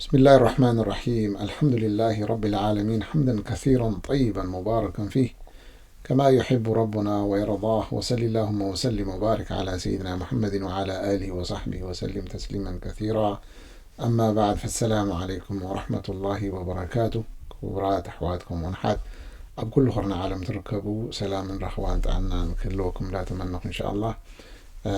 بسم الله الرحمن الرحيم. الحمد لله رب العالمين، حمدا كثيرا طيبا مباركا فيه، كما يحب ربنا ويرضاه. وصل اللهم وسلم وبارك على سيدنا محمد وعلى آله وصحبه وسلم تسليما كثيرا. أما بعد، فالسلام عليكم ورحمة الله وبركاته. ክቡራት ኣሕዋት ከምኡውን ኣሓት፣ ኣብ ኩሉ ኹርና ዓለም ትርከቡ፣ ሰላምን ራህዋን ጥዕናን ክህልወኩም እንዳተመነኹ፣ ኢንሻኣላህ፣ እ፣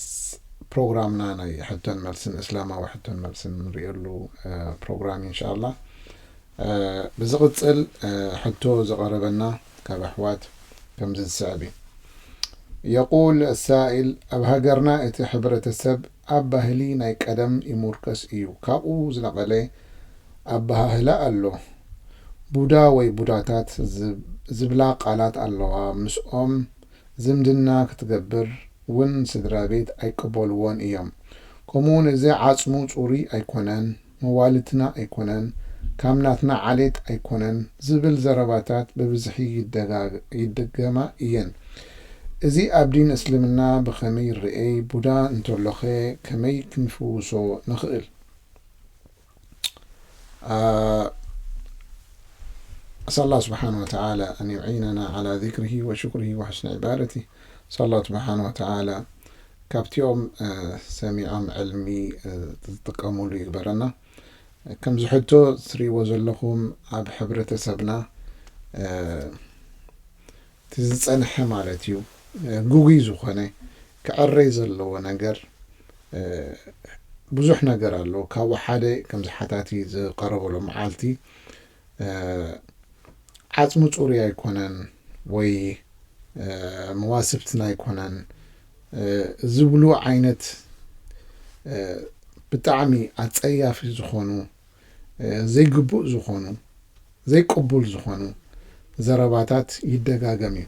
ስ-፣ ፕሮግራምና ናይ ሕቶን መልስን፣ እስላማዊ ሕቶን መልስን ንሪኤሉ፣ እ፣ ፕሮግራም፣ ኢንሻኣላህ። እ፣ ብዝቕጽል፣ እ፣ ሕቶ ዝቐረበና ካብ ኣሕዋት ከምዚ ዝስዕብ እዩ። يقول السائل، ኣብ ሃገርና እቲ ሕብረተሰብ ኣብ ባህሊ ናይ ቀደም ይሙርከስ እዩ። ካብኡ ዝነቐለ ኣበሃህላ ኣሎ። ቡዳ ወይ ቡዳታት ዝብ-፣ ዝብላ ቃላት ኣለዋ። ምስኦም ዝምድና ክትገብር እውን ስድራ ቤት ኣይቀበልዎን እዮም። ከምኡውን እዚ ዓጽሙ ጽሩይ ኣይኮነን፣ መዋልትና ኣይኮነን፣ ካብ ናትና ዓሌት ኣይኮነን ዝብል ዘረባታት ብብዝሒ ይደጋግ-፣ ይድገማ እየን። እዚ ኣብ ዲን እስልምና ብኸመይ ይረኤ? ቡዳ እንተሎኸ ከመይ ክንፍውሶ ንኽእል? آه، أسأل الله سبحانه وتعالى أن يعيننا على ذكره وشكره وحسن عبادته. أسأل الله سبحانه وتعالى ካብቲኦም፣ እ፣ ሰሚዖም ዕልሚ፣ እ፣ ዝጥቀሙሉ ይግበረና። ከምዚ ሕቶ ትሪእዎ ዘለኹም ኣብ ሕብረተሰብና፣ እ፣ እቲ ዝጸንሐ ማለት እዩ፣ እ፣ ግጉይ ዝኾነ ክዕረይ ዘለዎ ነገር፣ እ፣ ብዙሕ ነገር ኣሎ። ካብኡ ሓደ ከምዚ ሓታቲ ዝቐረበሉ መዓልቲ፣ እ፣ ዓጽሙ ጽሩይ ኣይኮነን ወይ፣ እ፣ መዋስብትና ኣይኮነን፣ እ፣ ዝብሉ ዓይነት፣ እ፣ ብጣዕሚ ኣጸያፊ ዝኾኑ፣ እ፣ ዘይግቡእ ዝኾኑ፣ ዘይቅቡል ዝኾኑ ዘረባታት ይደጋገም እዩ።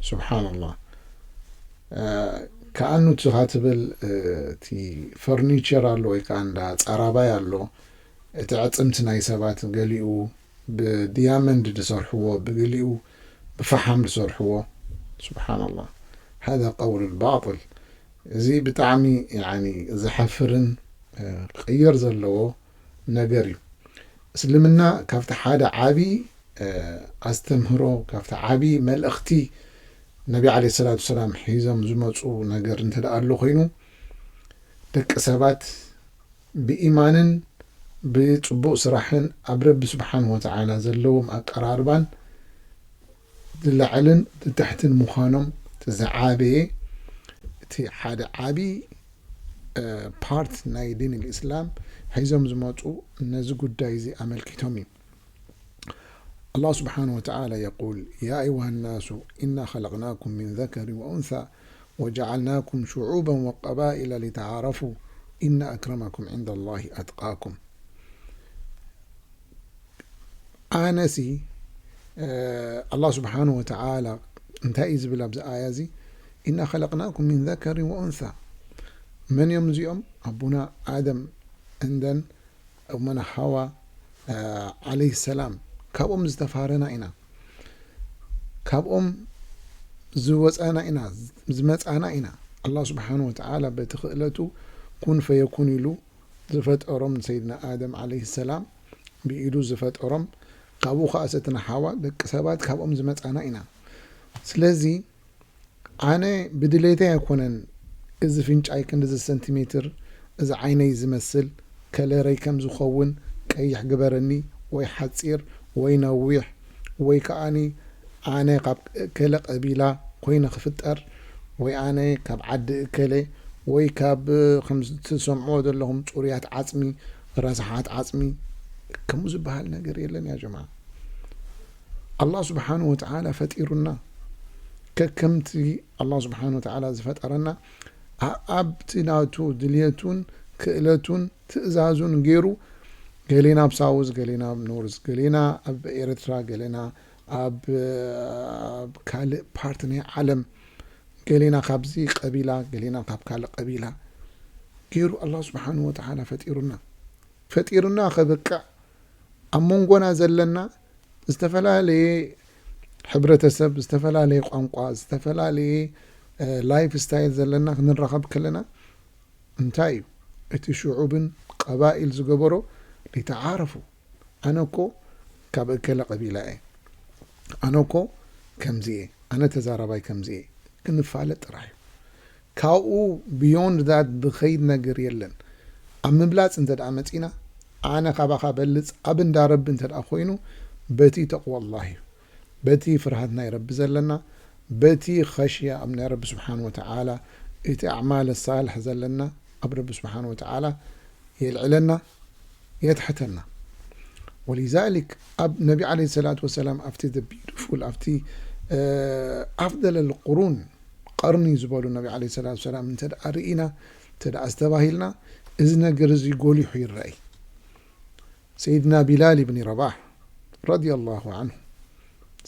ሱብሓነላህ። እ፣ ከኣኑ እቲ ኻትብል፣ እ፣ እቲ ፈርኒቸር ኣሎ ወይ ከኣ እንዳ ጸራባይ ኣሎ፣ እቲ ዕጽምቲ ናይ ሰባት ገሊኡ ብዲያመንድ ዝሰርሕዎ፣ ብገሊኡ ብፈሓም ዝሰርሕዎ። ሱብሓነላህ። ሃዛ ቀውሉል ባጥል። እዚ ብጣዕሚ፣ ያኒ፣ ዘሐፍርን፣ እ፣ ክቕየር ዘለዎ ነገር እዩ። እስልምና ካብቲ ሓደ ዓቢ፣ እ፣ ኣስተምህሮ፣ ካብቲ ዓቢ መልእኽቲ ነቢ ዓለይሂ ሰላቱ ወሰላም ሒዞም ዝመጹ ነገር እንተ ደኣ ኣሎ ኮይኑ፣ ደቂ ሰባት ብኢማንን ብጽቡቕ ስራሕን ኣብ ረቢ ስብሓንሁ ወተዓላ ዘለዎም ኣቀራርባን ዝለዓልን ዝትሕትን ምዃኖም እቲ ዝዓበየ፣ እቲ ሓደ ዓቢ፣ እ፣ ፓርት ናይ ዲን ልእስላም ሒዞም ዝመጹ ነዚ ጉዳይ እዚ ኣመልኪቶም እዩ። الله سبحانه وتعالى يقول: يا أيها الناس إنا خلقناكم من ذكر وأنثى وجعلناكم شعوبا وقبائل لتعارفوا إن أكرمكم عند الله أتقاكم. ኣነሲ፣ እ፣ ኣላህ ስብሓንሁ ወተዓላ እንታይ እዩ ዝብል ኣብዚ ኣያ እዚ? ኢና ኸለቅናኩም ሚን ዘከሪን ወኡንሳ። መን እዮም እዚኦም? ኣቦና ኣደም እንደን እመና ሓዋ፣ እ፣ ዓለይሂ ሰላም፣ ካብኦም ዝተፋረና ኢና፣ ካብኦም ዝወፀና ኢና፣ ዝመፃና ኢና። ኣላህ ስብሓንሁ ወተዓላ በቲ ክእለቱ ኩን ፈየኩን ኢሉ ዝፈጠሮም ንሰይድና ኣደም ዓለይሂ ሰላም ብኢዱ ዝፈጠሮም፣ ካብኡ ኸዓ ሰትና ሓዋ ደቂ ሰባት ካብኦም ዝመፃና ኢና። ስለዚ ኣነ ብድሌተይ ኣይኮነን እዚ ፍንጫይ ክንድዚ ሰንቲሜትር፣ እዚ ዓይነይ ዝመስል፣ ከለረይ ከም ዝኸውን ቀይሕ ግበረኒ፣ ወይ ሓፂር፣ ወይ ነዊሕ፣ ወይ ከዓኒ ኣነ ካብ እከለ ቀቢላ ኮይነ ክፍጠር፣ ወይ ኣነ ካብ ዓዲ እከለ፣ ወይ ካብ፣ ከምዚ ትሰምዕዎ ዘለኹም፣ ጽሩያት ዓጽሚ፣ ረሳሓት ዓጽሚ፣ ከምኡ ዝበሃል ነገር የለን ያ ጀማዓ። ኣላህ ስብሓንሁ ወተዓላ ፈጢሩና። ከከምቲ ኣላህ ስብሓንሁ ወተዓላ ዝፈጠረና፣ ኣ-፣ ኣብቲ ናቱ ድልየቱን ክእለቱን ትእዛዙን ገይሩ፣ ገሌና ኣብ ሳውዝ፣ ገሌና ኣብ ኖርዝ፣ ገሌና ኣብ ኤርትራ፣ ገሌና ኣብ፣ ኣብ ካልእ ፓርት ናይ ዓለም፣ ገሌና ካብዚ ቀቢላ፣ ገሌና ካብ ካልእ ቀቢላ ገይሩ ኣላህ ስብሓንሁ ወተዓላ ፈጢሩና። ፈጢሩና ከብቅዕ ኣብ መንጎና ዘለና ዝተፈላለየ ሕብረተሰብ፣ ዝተፈላለየ ቋንቋ፣ ዝተፈላለየ፣ እ፣ ላይፍ ስታይል ዘለና ክንራኸብ ከለና እንታይ እዩ እቲ ሽዑብን ቀባኢል ዝገበሮ? ሊተዓረፉ። ኣነ እኮ ካብ እከለ ቀቢላ እየ፣ ኣነ እኮ ከምዚ እየ፣ ኣነ ተዛራባይ ከምዚ እየ፣ ክንፋለጥ ጥራሕ እዩ። ካብኡ beyond that ዝኸይድ ነገር የለን። ኣብ ምብላፅ እንተ ደኣ መፂና፣ ኣነ ካባኻ በልፅ ኣብ እንዳ ረቢ እንተ ደኣ ኮይኑ፣ በቲ ተቕዋ ኣላህ እዩ። በቲ ፍርሃት ናይ ረቢ ዘለና፣ በቲ ኸሽያ ኣብ ናይ ረቢ ስብሓን ወተዓላ፣ እቲ ኣዕማል ሳልሕ ዘለና ኣብ ረቢ ስብሓን ወተዓላ የልዕለና፣ የትሕተና። ወሊዛሊክ ኣብ ነቢ ዓለይሂ ሰላቱ ወሰላም ኣብቲ the beautiful ኣብቲ ኣፍደል ልቁሩን ቀርኒ ዝበሉ ነቢ ዓለይሂ ሰላቱ ወሰላም እንተ ደኣ ርኢና፣ እንተ ደኣ ኣስተባሂልና፣ እዚ ነገር እዚ ጎሊሑ ይረኣይ። ሰይድና ቢላል ብኒ ረባሕ ረዲየላሁ ዓንሁ፣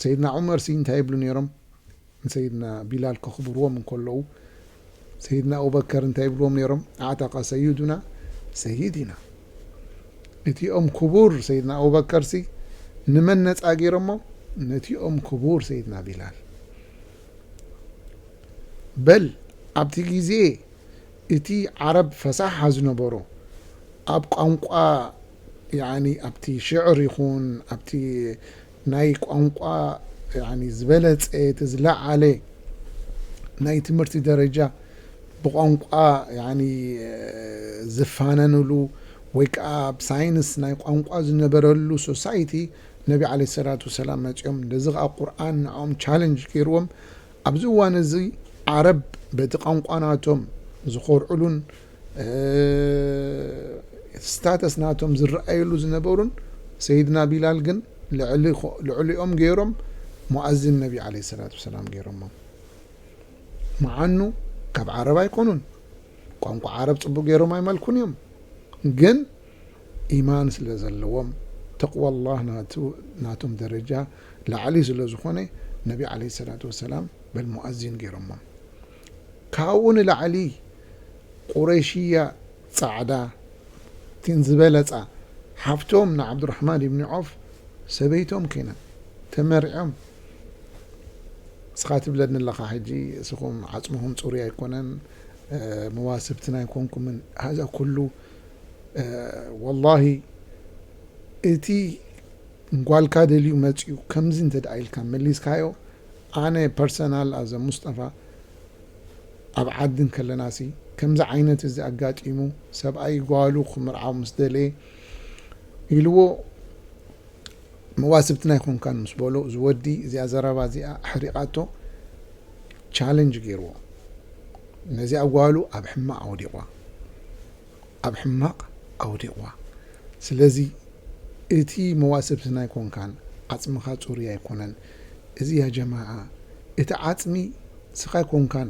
ሰይድና ዑመር ሲ እንታይ ይብሉ ነይሮም? ንሰይድና ቢላል ከኽብርዎም እንከለዉ፣ ሰይድና ኣቡበከር እንታይ ይብልዎም ነይሮም? ኣዕተቀ ሰይዱና ሰይዲና። እቲኦም ክቡር ሰይድና ኣቡበከር ሲ ንመን ነፃ ገይሮሞ? ነቲኦም ክቡር ሰይድና ቢላል። በል ኣብቲ ግዜ እቲ ዓረብ ፈሳሓ ዝነበሮ ኣብ ቋንቋ፣ ያኒ ኣብቲ ሽዕር ይኹን ኣብቲ ናይ ቋንቋ፣ ያኒ ዝበለጸ፣ እቲ ዝለዓለ ናይ ትምህርቲ ደረጃ ብቋንቋ፣ ያኒ ዝፋነንሉ ወይ ከዓ ኣብ ሳይንስ ናይ ቋንቋ ዝነበረሉ ሶሳይቲ ነቢ ዓለይሂ ሰላቱ ወሰላም መጺኦም። ነዚ ከዓ ቁርኣን ንዕኦም ቻለንጅ ገይርዎም። ኣብዚ እዋን እዚ ዓረብ በቲ ቋንቋ ናቶም ዝኾርዕሉን፣ እ፣ ስታተስ ናቶም ዝረኣየሉ ዝነበሩን፣ ሰይድና ቢላል ግን ልዕሊ፣ ልዕሊኦም ገይሮም ሙኣዚን ነቢ ዓለይሂ ሰላቱ ወሰላም ገይሮሞም። መዓኑ ካብ ዓረብ ኣይኮኑን፣ ቋንቋ ዓረብ ጽቡቅ ገይሮም ኣይመልኩን እዮም፣ ግን ኢማን ስለ ዘለዎም፣ ተቕዋ ኣላህ ናቱ-፣ ናቶም ደረጃ ላዕሊ ስለ ዝኾነ፣ ነቢ ዓለይሂ ሰላቱ ወሰላም በል ሙኣዚን ገይሮሞም። ካብኡ ንላዕሊ ቁረይሽያ ጻዕዳ፣ እቲን ዝበለጻ ሓፍቶም ንዓብዱራሕማን ኢብኒ ዖፍ ሰበይቶም ኮይነን ተመርዕዮም። እስኻ ትብለኒ ኣለኻ ሕጂ፣ እስኹም ዓጽምኹም ጽሩይ ኣይኮነን፣ እ፣ መዋስብትን ኣይኮንኩምን። ሃዛ ኩሉ፣ እ፣ ወላሂ፣ እቲ ጓልካ ደልዩ መጽዩ፣ ከምዚ እንተ ደኣ ኢልካ መሊስካዮ፣ ኣነ ፐርሰናል ኣዘ ሙስጠፋ፣ ኣብ ዓዲ እንከለናሲ፣ ከምዚ ዓይነት እዚ ኣጋጢሙ፣ ሰብኣይ ጓሉ ክምርዓው ምስ ደለየ ኢልዎ፣ መዋስብትና ኣይኮንካን ምስ በሎ፣ እዚ ወዲ እዚኣ ዘረባ እዚኣ ኣሕሪቓቶ፣ ቻለንጅ ገይርዎ። ነዚኣ ጓሉ ኣብ ሕማቕ ኣውዲቕዋ። ኣብ ሕማቕ ኣውዲቕዋ። ስለዚ እቲ መዋስብትና ኣይኮንካን፣ ዓጽምኻ ጽሩይ ኣይኮነን። እዚ ያ ጀማዓ፣ እቲ ዓጽሚ ንስኻ ኣይኮንካን፣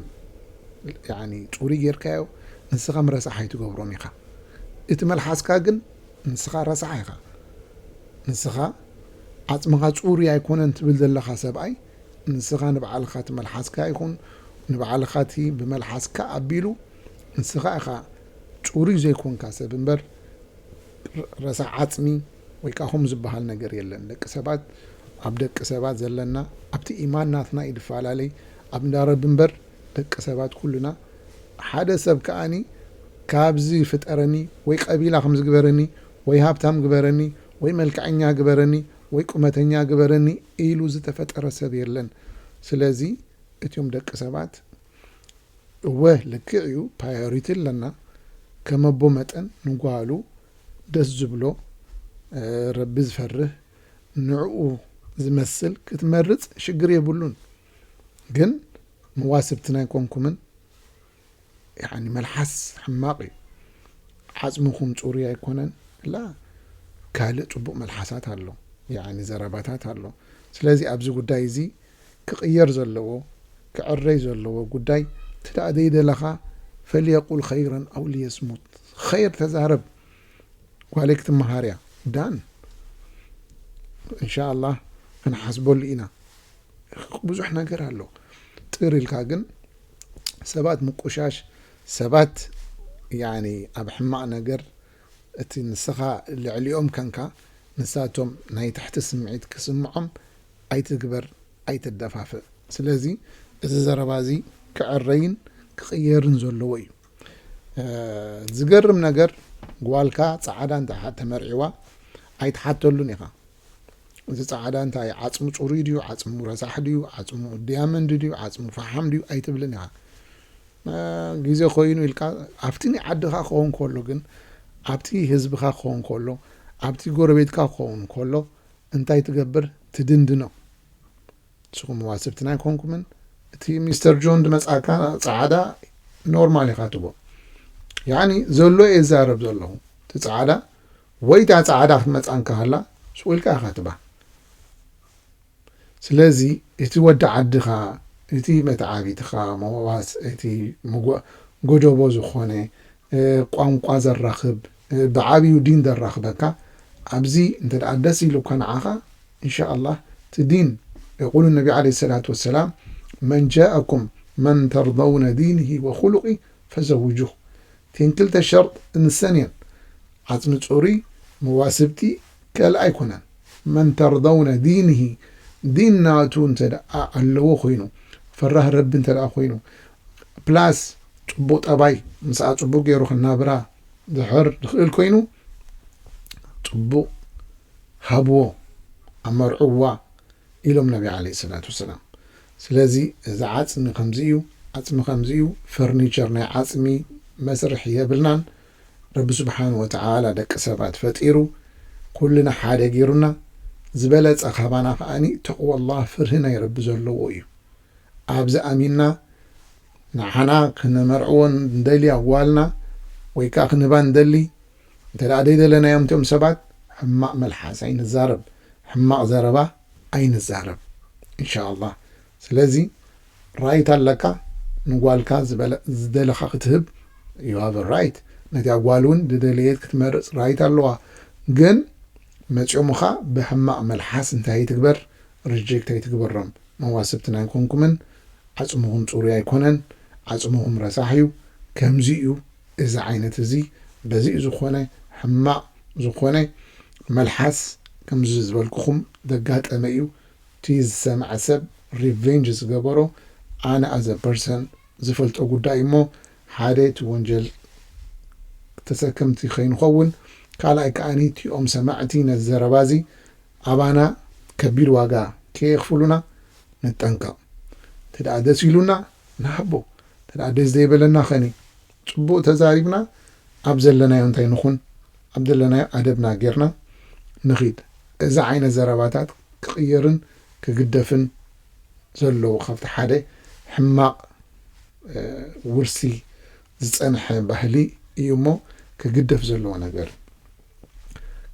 ያኒ ጽሩይ ጌርካዮ፣ ንስኻ ምረሳሕ ኣይትገብሮን ኢኻ። እቲ መልሓስካ ግን ንስኻ ረሳሕ ኢኻ። ንስኻ ዓጽምኻ ጽሩይ ኣይኮነን ትብል ዘለኻ ሰብኣይ፣ ንስኻ ንባዕልኻ እቲ መልሓስካ ይኹን፣ ንባዕልኻ እቲ ብመልሓስካ ኣቢሉ፣ ንስኻ ኢኻ ጽሩይ ዘይኮንካ ሰብ እምበር፣ ረ-፣ ረሳሕ ዓጽሚ ወይ ከኣ ከምኡ ዝበሃል ነገር የለን። ደቂ ሰባት፣ ኣብ ደቂ ሰባት ዘለና፣ ኣብቲ ኢማን ናትና እዩ ዝፈላለይ፣ ኣብ እንዳ ረቢ እምበር፣ ደቂ ሰባት ኩልና ሓደ ሰብ ከኣኒ ካብዚ ፍጠረኒ ወይ ቀቢላ ከምዚ ግበረኒ ወይ ሃብታም ግበረኒ ወይ መልክዐኛ ግበረኒ ወይ ቁመተኛ ግበረኒ ኢሉ ዝተፈጠረ ሰብ የለን። ስለዚ እቲኦም ደቂ ሰባት እወ ልክዕ እዩ፣ ፕራዮሪቲ ኣለና። ከም ኣቦ መጠን ንጓሉ ደስ ዝብሎ፣ እ፣ ረቢ ዝፈርህ ንዕኡ ዝመስል ክትመርጽ ሽግር የብሉን። ግን መዋስብትና ኣይኮንኩምን፣ ያኒ መልሓስ ሕማቕ እዩ። ዓጽምኹም ጽሩይ ኣይኮነን፣ ላ ካልእ ጽቡቕ መልሓሳት ኣሎ፣ ያኒ ዘረባታት ኣሎ። ስለዚ ኣብዚ ጉዳይ እዚ ክቕየር ዘለዎ፣ ክዕረይ ዘለዎ ጉዳይ፣ እቲ ደኣ ዘይደለኻ፣ ፈልየቁል ኸይረን ኣው ሊየስሙት፣ ኸይር ተዛረብ። ጓለይ ክትመሃር እያ። ዳን። እንሻኣላህ ክንሓስበሉ ኢና። ብዙሕ ነገር ኣሎ። ጥር ኢልካ ግን ሰባት ምቁሻሽ፣ ሰባት፣ ያኒ፣ ኣብ ሕማቕ ነገር፣ እቲ ንስኻ ልዕሊኦም ከንካ፣ ንሳቶም ናይ ታሕቲ ስምዒት ክስምዖም ኣይትግበር፣ ኣይትደፋፍእ። ስለዚ እዚ ዘረባ እዚ ክዕረይን ክቕየርን ዘለዎ እዩ። እ፣ ዝገርም ነገር፣ ጓልካ ጻዕዳ እንተ ሓ-፣ ተመርዒዋ ኣይትሓተሉን ኢኻ። እዚ ጻዕዳ እንታይ፣ ዓጽሙ ጽሩይ ድዩ፣ ዓጽሙ ረሳሕ ድዩ፣ ዓጽሙ ዲያመንድ ድዩ፣ ዓጽሙ ፈሓም ድዩ ኣይትብልን ኢኻ። እ፣ ግዜ ኮይኑ ኢልካ ኣብቲ ናይ ዓድኻ ክኸውን ከሎ ግን፣ ኣብቲ ህዝብኻ ክኸውን ከሎ፣ ኣብቲ ጎረቤትካ ክኸውን ከሎ እንታይ ትገብር? ትድንድኖ። ንስኹም መዋስብትና ኣይኮንኩምን። እቲ ሚስተር ጆን ዝመጽኣካ ጻዕዳ ኖርማል ኢኻ ትቦ። ያኒ ዘሎ እየ ዝዛረብ ዘለኹ። እቲ ጻዕዳ ወይ እታ ጻዕዳ ክትመጽኣንካ ከላ ስቕ ኢልካ ኢኻ ትባ። ስለዚ እቲ ወዲ ዓድኻ፣ እቲ መተዓቢትኻ፣ መዋስ-፣ እቲ መጎ-፣ ጎደቦ ዝኾነ፣ እ፣ ቋንቋ ዘራኽብ፣ እ፣ ብዓብዩ ዲን ዘራኽበካ፣ ኣብዚ እንተ ደኣ ደስ ኢሉካ ንዓኻ፣ ኢንሻኣላህ፣ እቲ ዲን፣ የቁሉ ነቢ ዓለይሂ ሰላቱ ወሰላም፣ "መን ጃአኩም መን ተርደውነ ዲንሂ ወኹሉቂ ፈዘውጁሁ።" እተን ክልተ ሸርጥ እንሰን እየን። ዓጽሚ ጽሩይ፣ መዋስብቲ፣ ካልእ ኣይኮነን። መን ተርደውነ ዲንሂ፣ ዲን ናቱ እንተ ደኣ ኣለዎ ኮይኑ፣ ፈራህ ረቢ እንተ ደኣ ኮይኑ፣ ፕላስ ጽቡቕ ጠባይ፣ ምስኣ ጽቡቕ ገይሩ ክናብራ ድሕር ዝኽእል ኮይኑ፣ ጽቡቕ ሃብዎ፣ ኣመርዕዋ ኢሎም ነቢ ዓለይሂ ሰላቱ ወሰላም። ስለዚ እዚ ዓጽሚ ከምዚ እዩ፣ ዓጽሚ ከምዚ እዩ፣ ፈርኒቸር ናይ ዓጽሚ መስርሒ የብልናን። ረቢ ስብሓን ወተዓላ ደቂ ሰባት ፈጢሩ፣ ኩልና ሓደ ገይሩና፣ ዝበለጸ ካባና ከኣኒ ተቕወላህ፣ ፍርሂ ናይ ረቢ ዘለዎ እዩ። ኣብዚ ኣሚንና ንዓና ክነመርዕዎ እንደሊ ኣዋልና ወይ ከኣ ክንህባ እንደሊ፣ እንተ ደኣ ደይደለናዮም እቶም ሰባት፣ ሕማቕ መልሓስ ኣይንዛረብ፣ ሕማቕ ዘረባ ኣይንዛረብ፣ ኢንሻኣላህ። ስለዚ ራይት ኣለካ፣ ንጓልካ ዝበለ-፣ ዝደለኻ ክትህብ፣ you have a right። ነቲኣ ጓል እውን ዝደለየት ክትመርጽ ራይት ኣለዋ። ግን መጺኦምኻ ብሕማቕ መልሓስ እንታይ ኣይትግበር፣ ሪጀክት ኣይትግበሮም። መዋስብትና ኣይኮንኩምን፣ ዓጽምኹም ጽሩይ ኣይኮነን፣ ዓጽምኹም ረሳሕ እዩ። ከምዚ እዩ፣ እዚ ዓይነት እዚ፣ በዚ እዩ ዝኾነ፣ ሕማቕ ዝኾነ መልሓስ፣ ከምዚ ዝበልኩኹም ዘጋጠመ እዩ። እቲ ዝሰምዐ ሰብ ሪቨንጅ ዝገበሮ፣ ኣነ ኣዘ ፐርሰን ዝፈልጦ ጉዳይ እሞ፣ ሓደ እቲ ወንጀል ተሰከምቲ ከይንኸውን፣ ካልኣይ ከኣኒ እቲኦም ሰማዕቲ ነዚ ዘረባ እዚ ኣባና ከቢድ ዋጋ ከየኽፍሉና ንጠንቀቕ። እንተ ደኣ ደስ ኢሉና ንሃቦ፣ እንተ ደኣ ደስ ዘይበለና ኸኒ ጽቡቕ ተዛሪብና ኣብ ዘለናዮ እንታይ ንኹን፣ ኣብ ዘለናዮ ኣደብና ጌርና ንኺድ። እዚ ዓይነት ዘረባታት ክቕየርን ክግደፍን ዘለዎ ካብቲ ሓደ ሕማቕ፣ እ፣ ውርሲ ዝጸንሐ ባህሊ እዩ እሞ ክግደፍ ዘለዎ ነገር።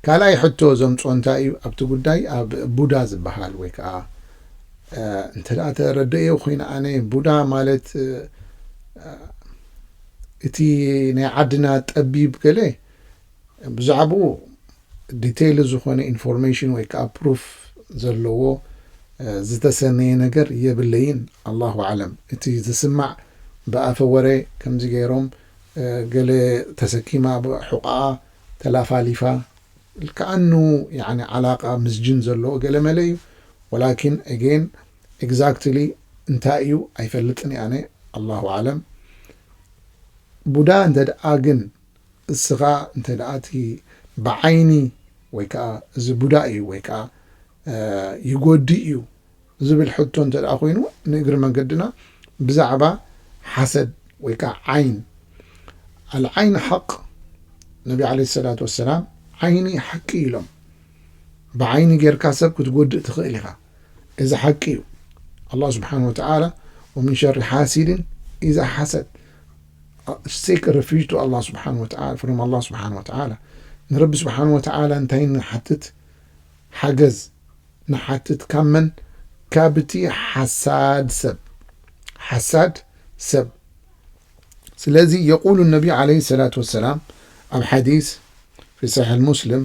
ካልኣይ ሕቶ ዘምጽኦ እንታይ እዩ? ኣብቲ ጉዳይ ኣብ ቡዳ ዝበሃል ወይ ከኣ፣ እ፣ እንተ ደኣ ተረደእዮ ኮይነ ኣነ ቡዳ ማለት፣ እ፣ እቲ ናይ ዓድና ጠቢብ ገለ ብዛዕባኡ ዲቴይል ዝኾነ ኢንፎርሜሽን ወይ ከኣ ፕሩፍ ዘለዎ፣ እ፣ ዝተሰነየ ነገር የብለይን። ኣላሁ ኣዕለም። እቲ ዝስማዕ ብኣፈ ወረ ከምዚ ገይሮም፣ እ፣ ገለ ተሰኪማ ብሑቓኣ ተላፋሊፋ፣ ከኣኑ ያኒ ዓላቃ ምስጅን ዘለዎ ገለ መለ እዩ። ወላኪን ኣጌን ኤግዛክትሊ እንታይ እዩ ኣይፈልጥን እየ ኣነ። ኣላሁ ኣዕለም። ቡዳ እንተ ደኣ ግን እስኻ እንተ ደኣ እቲ ብዓይኒ ወይ ከኣ እዚ ቡዳ እዩ ወይ ከኣ፣ እ፣ ይጎድእ እዩ ዝብል ሕቶ እንተ ደኣ ኮይኑ፣ ንእግሪ መንገድና ብዛዕባ ሓሰድ ወይ ከኣ ዓይን፣ ኣልዓይን ሓቅ፣ ነቢ ዓለይሂ ሰላቱ ወሰላም ዓይኒ ሓቂ ኢሎም። ብዓይኒ ጌርካ ሰብ ክትጎድእ ትኽእል ኢኻ። እዚ ሓቂ እዩ። ኣላህ ስብሓን ወተዓላ፣ "ወሚን ሸሪ ሓሲድን ኢዛ ሓሰድ." Seek refuge to Allah ስብሓን ወተዓላ፣ from Allah ስብሓን ወተዓላ። ንረቢ ስብሓን ወተዓላ እንታይ ንሓትት? ሓገዝ ንሓትት። ካብ መን? ካብቲ ሓሳድ ሰብ። ሓሳድ ሰብ። ስለዚ የቁሉ ነቢ ዓለይሂ ሰላቱ ወሰላም ኣብ ሓዲስ ፊ ሰሒሕ ሙስሊም፣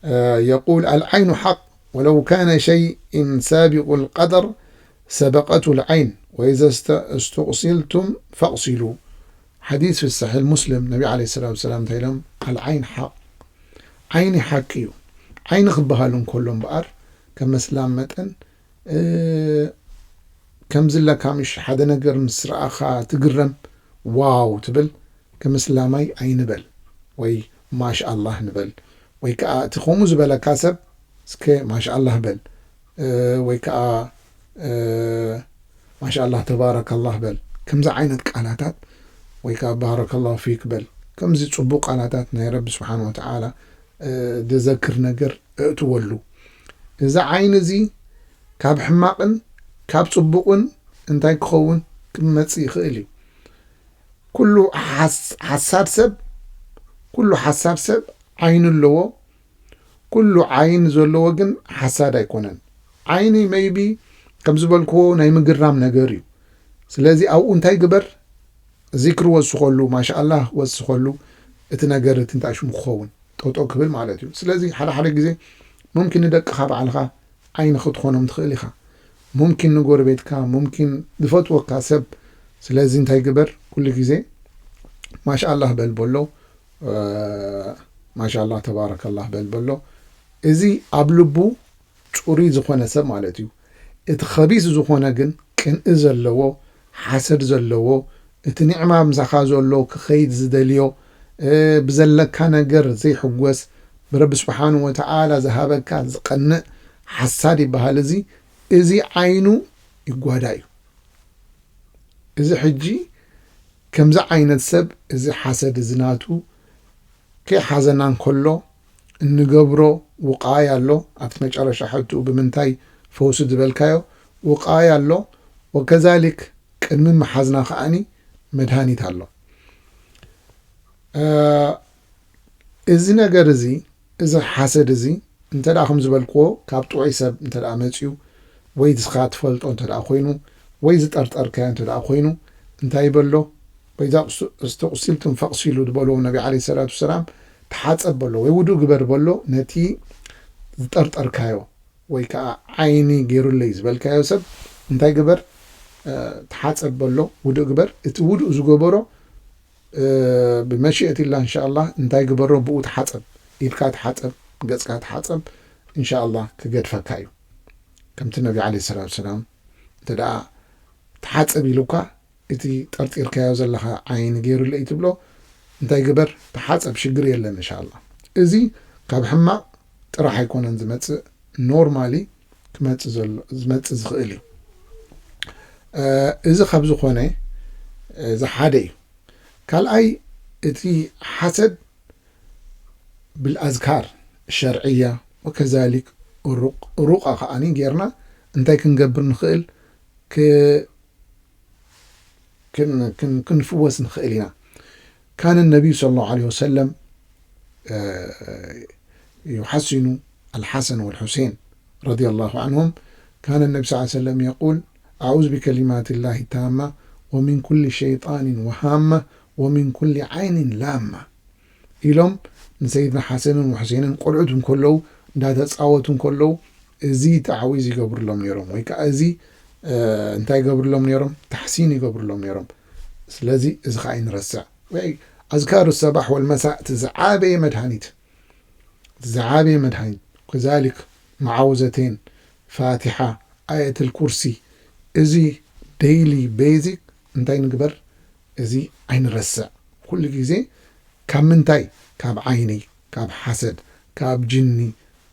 እ፣ የቁል፣ "ኣልዓይኑ ሓቅ ወለው ካነ ሸይእን ሳቢቁ ልቀደር ሰበቀቱ ልዓይን ወኢዘ እስተ-፣ እስትቁሲልቱም ፈቅሲሉ።" ሓዲስ ፊ ሰሒሕ ሙስሊም፣ ነቢ ዓለይሂ ሰላቱ ወሰላም እንታይ ኢሎም? "ኣልዓይን ሓቅ፣ ዓይኒ ሓቂ እዩ።" ዓይኒ ክበሃል እንከሎ እምበኣር፣ ከም መስላም መጠን፣ እ፣ ከምዚ ኣለካ ምሽ፣ ሓደ ነገር ምስ ረኣኻ ትግረም፣ ዋው ትብል፣ ከም እስላማይ ኣይንበል። ወይ ማሻኣላህ ንበል። ወይ ከዓ እቲ ከምኡ ዝበለካ ሰብ እስከ ማሻኣላህ በል፣ እ፣ ወይ ከዓ፣ እ፣ ማሻኣላህ ተባረከላህ በል። ከምዚ ዓይነት ቃላታት ወይ ከዓ ባረከላሁ ፊክ በል። ከምዚ ጽቡቕ ቃላታት ናይ ረቢ ስብሓን ወተዓላ፣ እ፣ ዘዘክር ነገር እእትወሉ። እዚ ዓይኒ እዚ ካብ ሕማቕን ካብ ጽቡቕን እንታይ ክኸውን ክመጽእ ይኽእል እዩ። ኩሉ ሓስ-፣ ሓሳድ ሰብ፣ ኩሉ ሓሳድ ሰብ ዓይኒ ኣለዎ። ኩሉ ዓይኒ ዘለዎ ግን ሓሳድ ኣይኮነን። ዓይኒ maybe ከም ዝበልክዎ ናይ ምግራም ነገር እዩ። ስለዚ ኣብኡ እንታይ ግበር? ዚክሪ ወስኸሉ፣ ማሻኣላህ ወስኸሉ፣ እቲ ነገር እቲ እንታይ ሽሙ ክኸውን ጠጠው ክብል ማለት እዩ። ስለዚ ሓደ ሓደ ግዜ ሙምኪን ንደቅኻ ባዕልኻ ዓይኒ ክትኾኖም ትኽእል ኢኻ። ሙምኪን ንጎረቤትካ፣ ሙምኪን ዝፈትወካ ሰብ። ስለዚ እንታይ ግበር? ኩሉ ግዜ ማሻኣላህ በል በሎ፣ እ፣ ማሻኣላህ ተባረከላህ በል በሎ። እዚ ኣብ ልቡ ጽሩይ ዝኾነ ሰብ ማለት እዩ። እቲ ኸቢስ ዝኾነ ግን ቅንኢ ዘለዎ፣ ሓሰድ ዘለዎ፣ እቲ ኒዕማ ምሳኻ ዘሎ ክኸይድ ዝደልዮ፣ እ፣ ብዘለካ ነገር ዘይሕጎስ፣ ብረቢ ስብሓን ወተዓላ ዝሃበካ ዝቐንእ ሓሳድ ይበሃል። እዚ፣ እዚ ዓይኑ ይጓዳ እዩ። እዚ ሕጂ ከምዚ ዓይነት ሰብ፣ እዚ ሓሰድ እዚ ናቱ ከይሓዘና እንከሎ እንገብሮ ውቃያ ኣሎ። ኣብቲ መጨረሻ ሕትኡ ብምንታይ ፈውሲ ዝበልካዮ ውቃያ ኣሎ። ወከዛሊክ ቅድሚ ምሓዝና ከኣኒ መድሃኒት ኣሎ። እ፣ እዚ ነገር እዚ፣ እዚ ሓሰድ እዚ እንተ ደኣ ከም ዝበልክዎ ካብ ጥዑይ ሰብ እንተ ደኣ መጺኡ፣ ወይ ንስኻ ትፈልጦ እንተ ደኣ ኮይኑ፣ ወይ ዝጠርጠርካዮ እንተ ደኣ ኮይኑ፣ እንታይ በሎ? "ወኢዛ እስተቁሲልቱም ፈቅሲሉ" ዝበልዎ ነቢ ዓለይሂ ሰላቱ ወሰላም፣ "ተሓጸብ" በሎ፣ ወይ ውዱእ ግበር በሎ፣ ነቲ ዝጠርጠርካዮ ወይ ከኣ ዓይኒ ገይሩለይ ዝበልካዮ ሰብ እንታይ ግበር? እ፣ ተሓጸብ በሎ፣ ውዱእ ግበር። እቲ ውዱእ ዝገበሮ፣ እ፣ ብመሽየት ኢላ እንሻኣላህ እንታይ ግበሮ? ብኡ ተሓጸብ፣ ኢድካ ተሓጸብ፣ ገጽካ ተሓጸብ፣ እንሻኣላህ ክገድፈካ እዩ። ከምቲ ነቢ ዓለይሂ ሰላቱ ወሰላም እንተ ደኣ ተሓጸብ ኢሉካ፣ እቲ ጠርጢርካዮ ዘለኻ ዓይኒ ገይሩለይ ትብሎ እንታይ ግበር? ተሓጸብ፣ ሽግር የለን እንሻኣላህ። እዚ ካብ ሕማቕ ጥራሕ ኣይኮነን ዝመጽእ፣ ኖርማሊ ክመጽእ ዘሎ፣ ዝመጽእ ዝኽእል እዩ። እ፣ እዚ ካብ ዝኾነ፣ እዚ ሓደ እዩ። ካልኣይ፣ እቲ ሓሰድ ብልኣዝካር ሸርዕያ ወከዛሊክ ሩቅ-፣ ሩቃ ከኣኒ ጌርና እንታይ ክንገብር ንኽእል? ክ-፣ ክን-፣ ክን-፣ ክንፍወስ ንኽእል ኢና። ካነ ነቢዩ ሰለላሁ ዐለይሂ ወሰለም፣ እ፣ ዩሐሲኑ አልሐሰን ወልሑሴን ረዲየላሁ ዐንሁም። ካነ ነቢ ሰለላሁ ዐለይሂ ወሰለም የቁል፣ "አዑዙ ቢከሊማቲላሂ ታማ ወሚን ኩሊ ሸይጣኒን ወሃማ ወሚን ኩሊ ዓይኒን ላማ" ኢሎም ንሰይድና ሐሰንን ወሑሴንን ቆልዑት እንከለዉ፣ እንዳተጻወቱ እንከለዉ፣ እዚ ተዓዊዝ ይገብሩሎም ነይሮም፣ ወይ ከኣ እዚ፣ እ፣ እንታይ ይገብሩሎም ነይሮም? ታሕሲን ይገብሩሎም ነይሮም። ስለዚ እዚ ከኣ ኣይንረስዕ። ወይ ኣዝካሩ ሰባሕ ወልመሳእ፣ እቲ ዝዓበየ መድሃኒት፣ እቲ ዝዓበየ መድሃኒት፣ ከዛሊክ መዓውዘቴን፣ ፋቲሓ፣ ኣየተል ኩርሲ፣ እዚ ዴይሊ ቤዚክ እንታይ ንግበር? እዚ ኣይንረስዕ። ኩሉ ግዜ ካብ ምንታይ? ካብ ዓይኒ፣ ካብ ሓሰድ፣ ካብ ጅኒ፣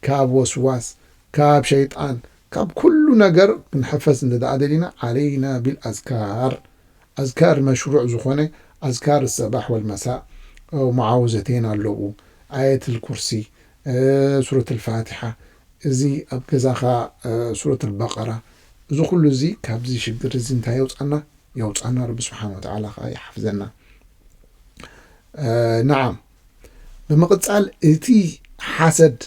ካብ ወስዋስ፣ ካብ ሸይጣን፣ ካብ ኩሉ ነገር ክንሕፈስ እንተ ደኣ ደሊና፣ ዓለይና ቢል ኣዝካር። ኣዝካር መሽሩዕ ዝኾነ ኣዝካር ሰባሕ ወልመሳእ፣ እ፣ መዓውዘቴን ኣለዉ፣ ኣየትል ኩርሲ፣ እ፣ ሱረት ኣልፋቲሓ፣ እዚ ኣብ ገዛኻ፣ እ፣ ሱረት ኣልበቀራ፣ እዚ ኩሉ እዚ ካብዚ ሽግር እዚ እንታይ የውጻና? የውጻና፣ ረቢ ስብሓን ወተዓላ ኸዓ ይሓፍዘና። እ፣ ነዓም። ብምቕጻል እቲ ሓሰድ፣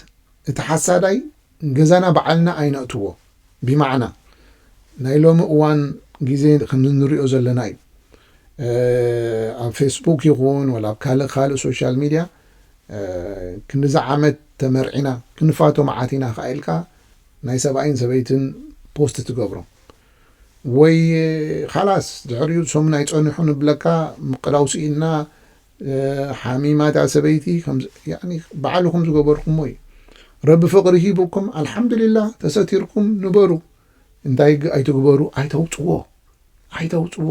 እቲ ሓሳዳይ ገዛና ባዕልና ኣይነእትዎ። ቢማዕና ናይ ሎሚ እዋን ግዜ ከም እንሪኦ ዘለና እዩ። እ፣ ኣብ ፌስቡክ ይኹን ወላ ኣብ ካልእ ካልእ ሶሻል ሚድያ፣ እ፣ ክንድዚ ዓመት ተመርዒና ክንፋቶ መዓት ኢና ከኣ ኢልካ ናይ ሰብኣይን ሰበይትን ፖስት ትገብሮ። ወይ ኻላስ ድሕሪኡ ሰሙን ኣይጸንሑን እብለካ፣ ምቅላው ስኢንና፣ እ፣ ሓሚማ እታ ሰበይቲ፣ ከምዚ፣ ያኒ፣ ባዕልኹም ዝገበርኩሞ እዩ። ረቢ ፍቕሪ ሂቡኩም፣ ኣልሓምዱሊላህ፣ ተሰቲርኩም ንበሩ። እንታይ ግ-፣ ኣይትግበሩ፣ ኣይተውጽዎ፣ ኣይተውጽዎ።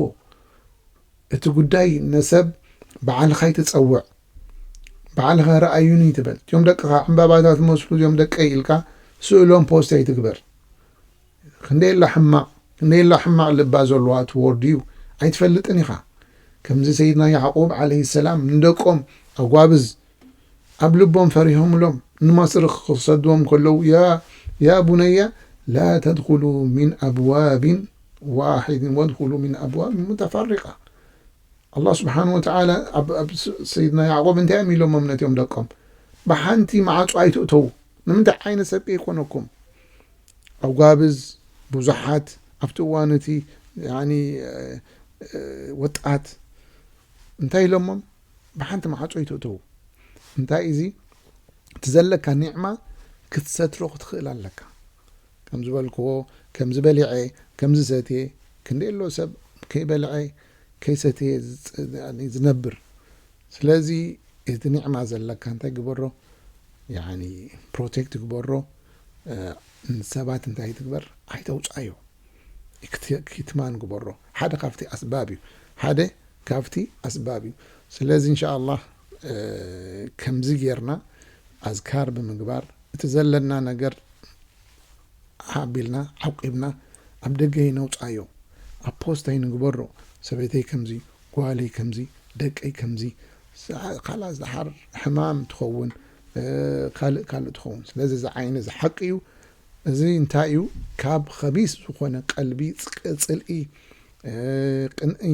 እቲ ጉዳይ ነሰብ ባዕልኻ ኣይትጸውዕ። ባዕልኻ ረኣዩኒ ትበል። እቲኦም ደቅኻ ዕምባባታት መስሉ እዚኦም ደቀይ ኢልካ ስእሎም ፖስት ኣይትግበር። ክንደየላ ሕማቕ፣ ክንደየላ ሕማቕ ልባ ዘለዋ ትወርድ እዩ። ኣይትፈልጥን ኢኻ። ከምዚ ሰይድና ያዕቁብ ዓለይሂ ሰላም ንደቆም ኣጓብዝ ኣብ ልቦም ፈሪሆምሎም ንመስሪ ክሰድዎም ከለዉ፣ "ያ፣ ያ ቡነያ ላ ተድኹሉ ሚን ኣብዋቢን ዋሒድን ወድኹሉ ሚን ኣብዋቢን ሙተፈሪቃ." ኣላህ ስብሓን ወተዓላ ኣብ፣ ኣብ ስ-፣ ሰይድና ያዕቆብ እንታይ እዮም ኢሎሞም ነቲኦም ደቆም? "ብሓንቲ ማዕጾ ኣይትእተዉ። ንምንታይ ዓይነት ሰብ ከይኮነኩም?" ኣጓብዝ ብዙሓት ኣብቲ እዋን እቲ፣ ያኒ፣ እ፣ እ፣ ወጣት እንታይ ኢሎሞም? "ብሓንቲ ማዕጾ ኣይትእተዉ። እንታይ እዚ እቲ ዘለካ ኒዕማ ክትሰትሮ ክትኽእል ኣለካ። ከም ዝበልክዎ፣ ከምዚ በሊዐ፣ ከምዚ ሰትየ፣ ክንደይ ኣሎ ሰብ ከይበልዐ፣ ከይሰትየ ዝጽ-፣ ዝነብር። ስለዚ እቲ ኒዕማ ዘለካ እንታይ ግበሮ? ያኒ ፕሮቴክት ግበሮ። እ፣ ንሰባት እንታይ ትግበር? ኣይተውጻዮ። ክት-፣ ክትማን ግበሮ። ሓደ ካብቲ ኣስባብ እዩ። ሓደ ካብቲ ኣስባብ እዩ። ስለዚ እንሻ ኣላህ፣ እ፣ ከምዚ ጌርና ኣዝካር ብምግባር እቲ ዘለና ነገር ኣቢልና ዓቂብና ኣብ ደገ ይነውጻዮ። ኣብ ፖስት ኣይንግበሮ። ሰበይተይ ከምዚ፣ ጓለይ ከምዚ፣ ደቀይ ከምዚ፣ ሳ-፣ ካልኣት ዝሓር ሕማም ትኸውን፣ እ፣ ካልእ ካልእ ትኸውን። ስለዚ እዚ ዓይኒ እዚ ሓቂ እዩ። እዚ እንታይ እዩ? ካብ ኸቢስ ዝኾነ ቀልቢ፣ ጽቅ-፣ ጽልኢ፣ እ፣ ቅንኢ፣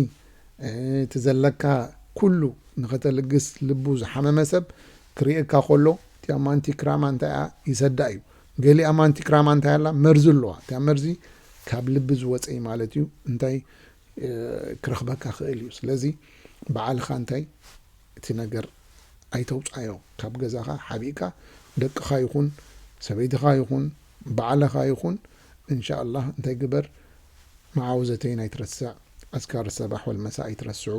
እ፣ እቲ ዘለካ ኩሉ ንኸተልግስ ልቡ ዝሓመመ ሰብ ክርእየካ ከሎ፣ እቲኣ ማንቲ ክራማ እንታይ እያ? ይሰዳ እዩ። ገሊኣ ማንቲ ክራማ እንታይ ኣላ? መርዚ ኣለዋ። እቲኣ መርዚ ካብ ልቢ ዝወፀ እዩ ማለት እዩ። እንታይ፣ እ፣ ክረኽበካ ክእል እዩ። ስለዚ ባዕልኻ እንታይ እቲ ነገር ኣይተውጻዮ። ካብ ገዛኻ ሓቢእካ ደቅኻ ይኹን ሰበይትኻ ይኹን ባዕልኻ ይኹን፣ እንሻ ኣላህ እንታይ ግበር፣ መዓውዘተይን ኣይትረስዕ፣ ኣዝካር ሰባሕ ወልመሳ ኣይትረስዑ፣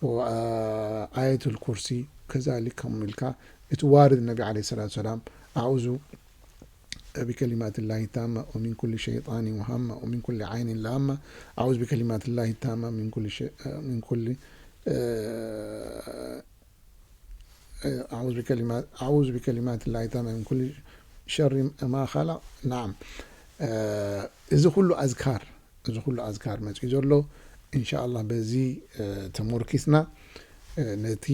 ወ-፣ ኣየቱል ኩርሲ ከዛሊክ ከምኡ ኢልካ እቲ ዋርድ ነቢ ዓለይሂ ሰላቱ ሰላም ኣዑዙ بكلمات الله التامة ومن كل شيطان وهامة ومن كل عين لامة. أعوذ بكلمات الله التامة من كل شيء، من كل، آه، آه، أعوذ بكلمات، أعوذ بكلمات الله التامة من كل شر ما خلق. نعم. آه، እዚ ኩሉ ኣዝካር፣ እዚ ኩሉ ኣዝካር መፅኡ ዘሎ፣ እንሻ ኣላህ በዚ፣ እ፣ ተሞርኪስና፣ እ፣ ነቲ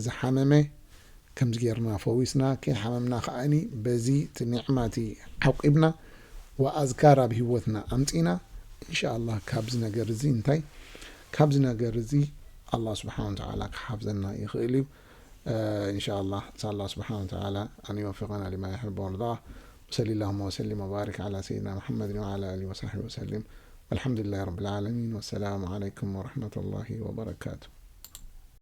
ዝሓመመ ከምዚ ጌርና ፈዊስና፣ ከይሓመምና ከኣኒ በዚ እቲ ኒዕማ እቲ ዓቂብና፣ ወኣዝካር ኣብ ህይወትና ኣምፂና፣ እንሻ ኣላህ ካብዚ ነገር እዚ እንታይ፣ ካብዚ ነገር እዚ ኣላህ ስብሓን ወተዓላ ክሓፍዘና ይኽእል እዩ። እ፣ እንሻ ኣላህ፣ ነስኣል ኣላህ ስብሓን ወተዓላ ኣን ይወፊቀና ሊማ ይሕብ ወርዳ። وصل اللهم وسلم وبارك على سيدنا محمد وعلى آله وصحبه وسلم. والحمد لله رب العالمين. والسلام عليكم ورحمة الله وبركاته.